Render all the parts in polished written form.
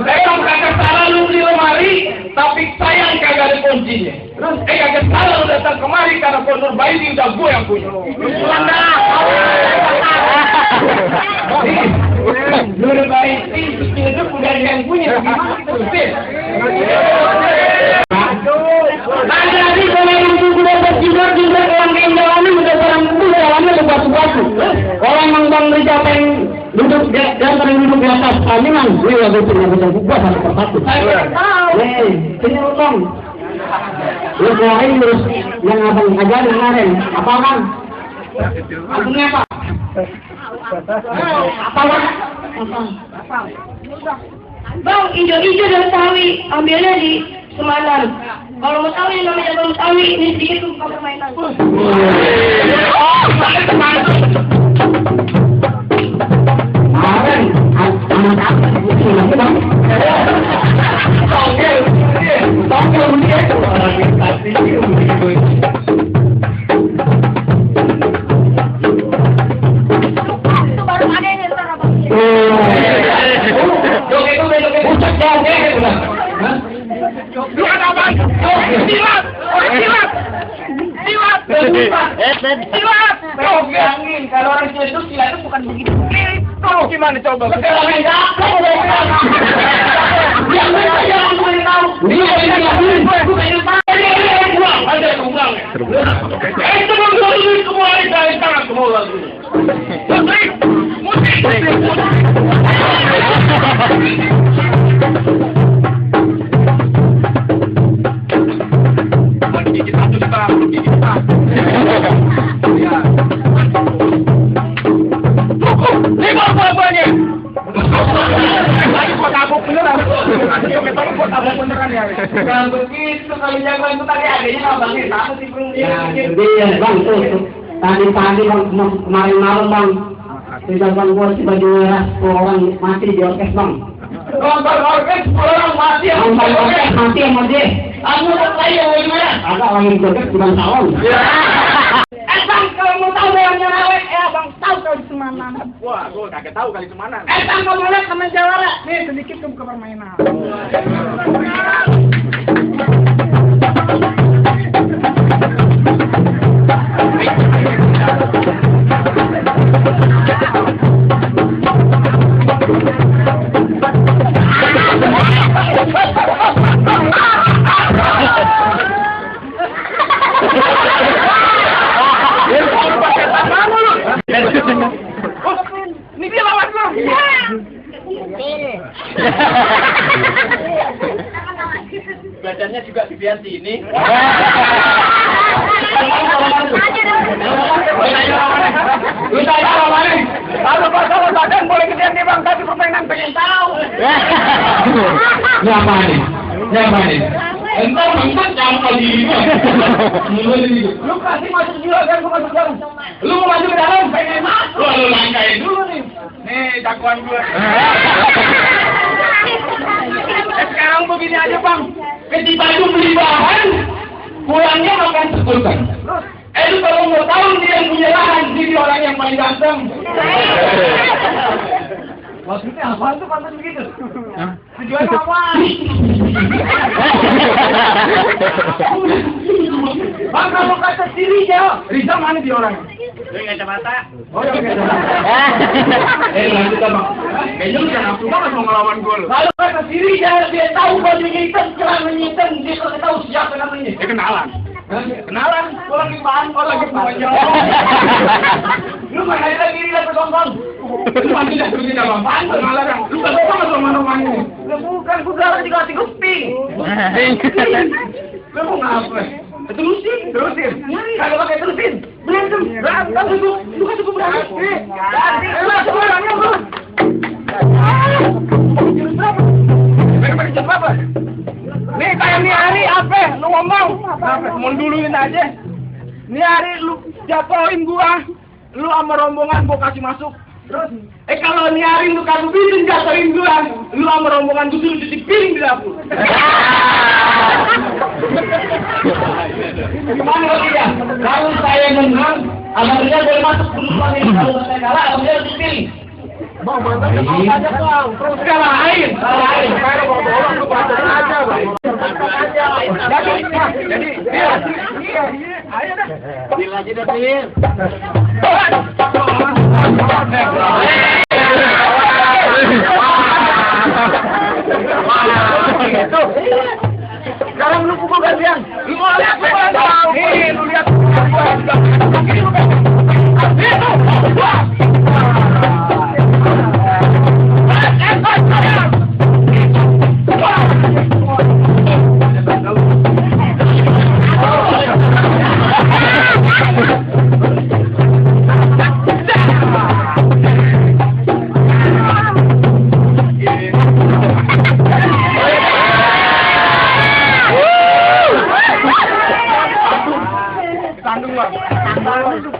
Saya kagak salah lu di lemari, tapi sayang kagak ada kuncinya. Terus kagak salah lu datang kemari karena kondur bayi ini udah gue yang punya. Kondur bayi itu udah yang punya. Gimana kita terusin? Nanti kalau yang sudah berjibar orang keindahannya udah orang kuda jalannya lebat-batu. Orang Bang Rizal yang duduk dan sering duduk di atas kami kan, gue lagi punya buka satu persatu. Sini utang. Lu keluarin terus yang abang ajarin kemarin. Apa bang? Abangnya apa? Apa bang? Bang, hijau-hijau dan sawi, ambilnya di Semanan. Kalau mau tahu yang namanya bang sawi, ini sedikit tuh permainan. Kemarin, anak apa? Ini bang. Tongkel begitu. Orang yang kasih begitu. Itu baru ada yang ntar apa? Lu ada apa? Silat! Silat! Silat! Silat! Kau bilangin kalau orang Jawa itu silat itu bukan begitu. Itu gimana coba? Jangan tahu. Dia ada uang. Itu menggolong semua dari tangan semua lagi. Lima babanya. Lagi kok tabuk beneran. Kok tabuk beneran ya. Kalau begitu kalau jago itu tadi adanya abangnya satu sih belum. Iya bang tuh. Tadi kemarin malam bang. Tidak bang gua si baju merah 10 orang mati di orkes bang. Nonton orkes 10 orang mati. Nonton orkes mati sama dia. Aku udah kaya gimana? Ada orang yang orkes di bang salon. Bang, kalau mau tahu yang awet, bang tahu kalau di Semanan. Wah, gua kagak tahu kali kemana. Bang, kamu lihat teman jawara. Nih sedikit ke permainan. Ini dia lawan lu. Badannya juga gedean sini. Kalau badan boleh gedean nih bang, tapi permainan pengen tahu. Ini apa nih? Ini apa nih? Entar jangan diri. Lu kasih masuk juragan, gua masuk dalam. Lu mau masuk ke dalam, pengen masuk. Lu langkain dulu nih. Nih jagoan gue. Sekarang begini aja bang, ketika itu beli bahan, pulangnya makan sekulkan. Lu kalau mau tahu dia yang punya lahan, dia orang yang paling ganteng. Maksudnya apaan tuh pantas begitu? Tujuan apa? Bang, kalau kata si Rizal mana dia orang? Dia kacamata. Oh, dia kacamata. Lanjut bang. Kayaknya lu jangan nafsu banget mau ngelawan gue lu. Kalau kata si Rizal, dia tahu bajunya hitam, celananya hitam, dia tahu siapa namanya. Dia kenalan. Kenalan? Kau lagi bahan, kau lagi panjang. Lu mana lagi Rizal bergombang? Lu masih dah begini bang, bahan kenalan bang. Lu gak suka sama nomor ini. Bukan, gue galak juga hati kuping. Lu mau ngapa? Terusin. Kalau pakai terusin, berantem lu kan cukup berantem. Masuk orangnya bro. Jurus apa? Nih kayak nih hari apa? Lu ngomong? Mau duluin aja. Nih hari lu jatuhin gua, lu sama rombongan gua kasih masuk. Terus, kalau nih hari lu kasih piring jatuhin gua, lu sama rombongan gua suruh cuci piring di dapur. Gimana lagi ya? Kalau saya menang, abang dia boleh masuk duluan ini. Kalau saya kalah, abang dia harus pilih. Bang, mantan mau aja bang. Terus kalahin. Kalau mau tolong lu bantu aja bang. Jadi, ayo dah. Bila aja dah Bir. Sekarang lu pukul gantian. Lu mau lihat pukul nih, lu lihat.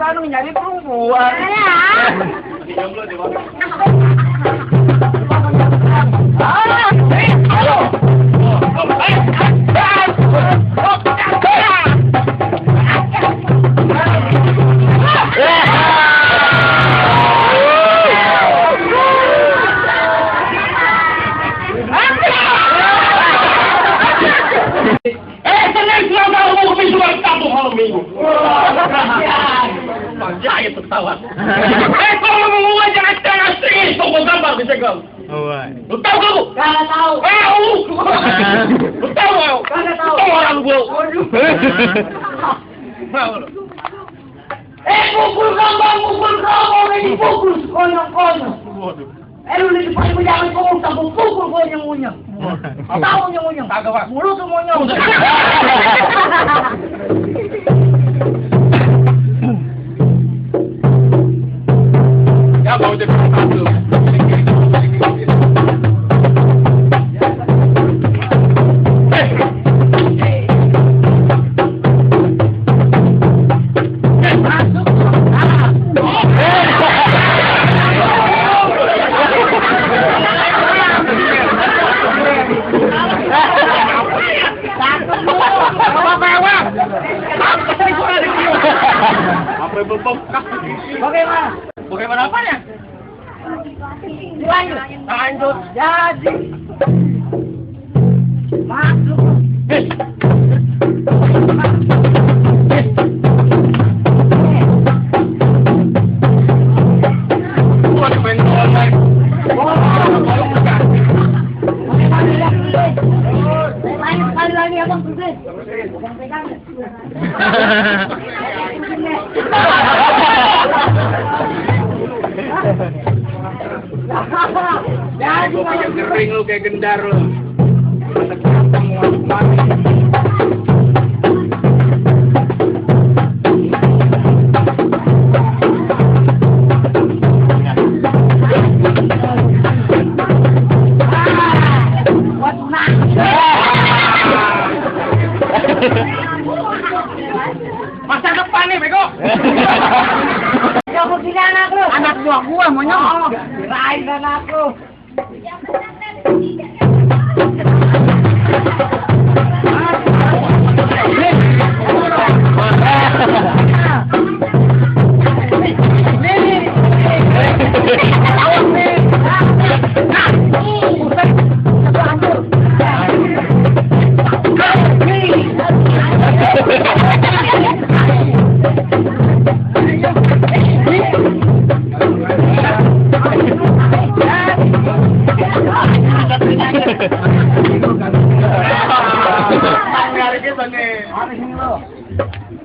Sandung nyari perempuan. Jaya tertawa. Kalau mau ngajak jangan serius, kau gambar bisa kau. Lu tahu kamu? Kagak tahu. Lu tahu kau? Kagak tahu. Orang gua. Pukul kau, ini pukul, konyong. Lu di depan jangan kau tak pukul konyong. Tahu nyong. Kagak pak. Mulut tuh monyong. Ya mau jadi satu. Bagaimana apanya? Lanjut. Jadi masuk. Sekali lagi abang sudah. Jangan pegang. Jadi kayak kering lu kayak gendar lu. Mau mati. Masa depan nih, bego. Ya mau sini anak lu. Anak gua monyong. Kirain anakku.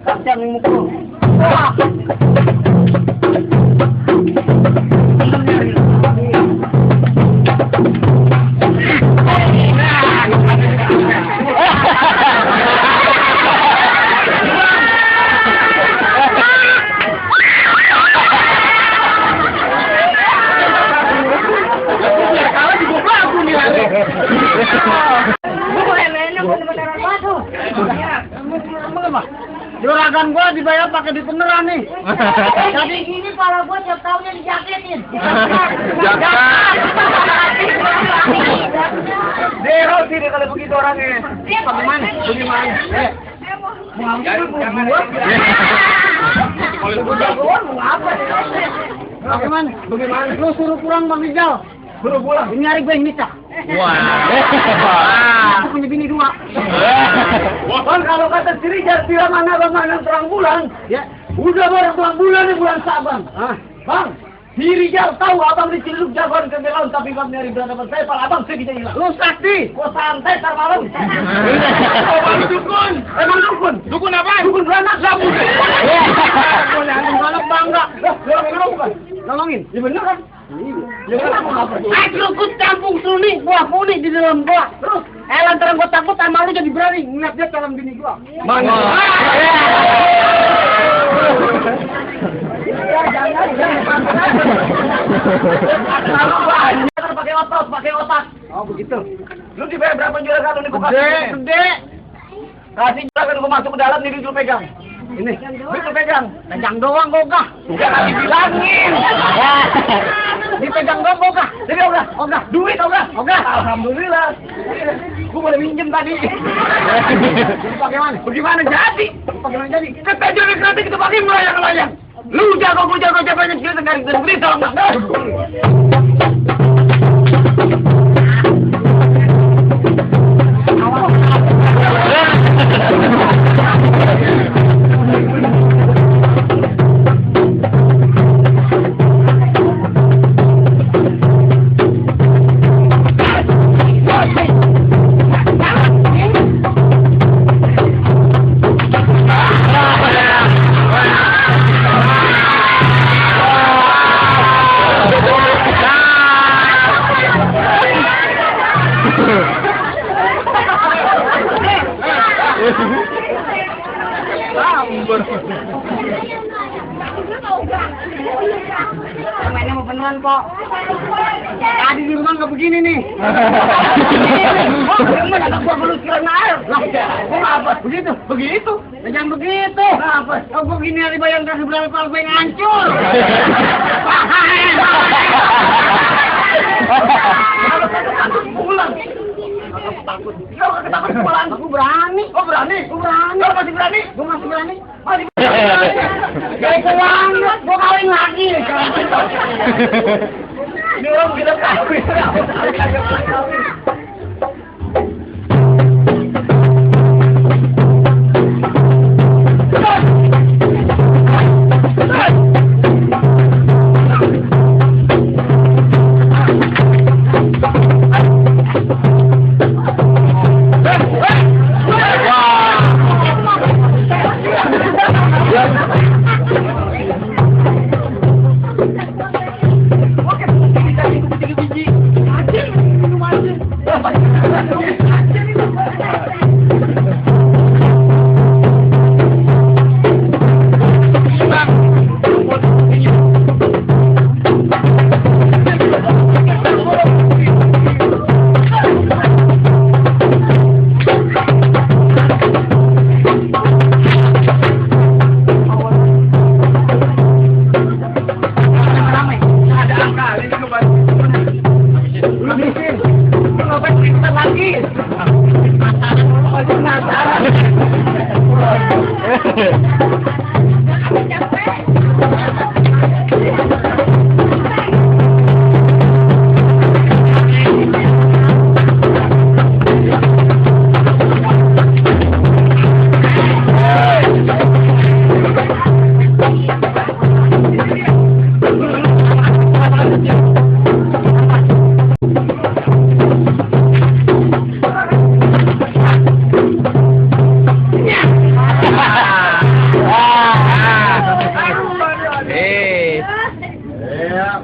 Kapten mukul. Juragan gua dibayar pakai di beneran nih. Jadi gini pala gua tiap tahunnya dijaketin. Dero sini kalau begitu orangnya. Bagaimana? Jangan. Kalau gua mau apa? Bagaimana? Bagaimana? Lu suruh pulang Bang Rizal. Suruh pulang. Ini hari gue yang nikah. Wah. Aku punya bini 2. Bang, kalau kata si Rizal bilang abang terang bulan, Ya. udah barang terang bulan nih bulan Saban. Bang, si Rizal tahu abang diceluk jagoan ke Belaun, tapi bang nyari berhadapan saya, pala abang saya bisa hilang. Lu sakti. Gua santai tar malam. Oh, bang dukun. Emang dukun? Dukun apa? Dukun beranak sabun. Gua jangan balap bangga. Lah, bukan? Nolongin. Ya bener kan? Ya bener apa? Aku campung suni, gua kuning di dalam gua. Terus, lantaran gua takut sama lu jadi berani ngeliat dia dalam bini gua. Mana? Jangan pakai otak. Oh, begitu. Lu dibayar berapa juragan lu nih gua kasih? Gede. Kasih juragan gua masuk ke dalam nih lu pegang. Ini. Lu pegang. Pegang doang gogah. Jangan dibilangin. Dipegang doang gogah. Jadi ogah. Duit ogah. Alhamdulillah. Gua boleh minjem tadi. Bagaimana? Bagaimana jadi? Bagaimana jadi? Kata juragan nanti kita pakai melayang-layang. Lu jago jagonya kita dari negeri tolong enggak. Mainnya mau beneran kok. Tadi di rumah nggak begini nih. Rumah anak gua belum kira air. Lah, gua apa? Begitu. Jangan begitu. Apa? Oh, begini hari bayang kasih berapa kali gue ngancur. Pulang. Takut. Kau takut pulang. Aku berani. Oh berani. Kau masih berani? Gue masih berani. Masih. Gak kuang, gue kawin lagi. Ini orang kita kawin.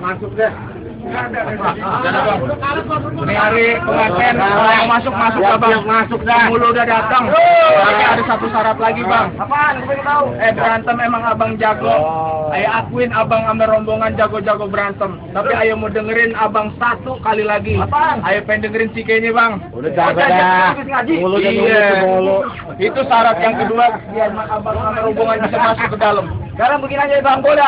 Masuk deh. Ini hari pengantin, yang masuk dah bang. Masuk dah. Mulu udah datang. Tapi ada satu syarat lagi bang. Apaan? Gue pengen tahu. Berantem emang abang jago. Ayo akuin abang sama rombongan jago-jago berantem. Tapi ayo mau dengerin abang satu kali lagi. Apaan? Ayo pengen dengerin si ini bang. Udah jago dah. Mulu dan mulu. Itu syarat yang kedua biar abang sama rombongan bisa masuk ke dalam. Sekarang begini aja bang, boleh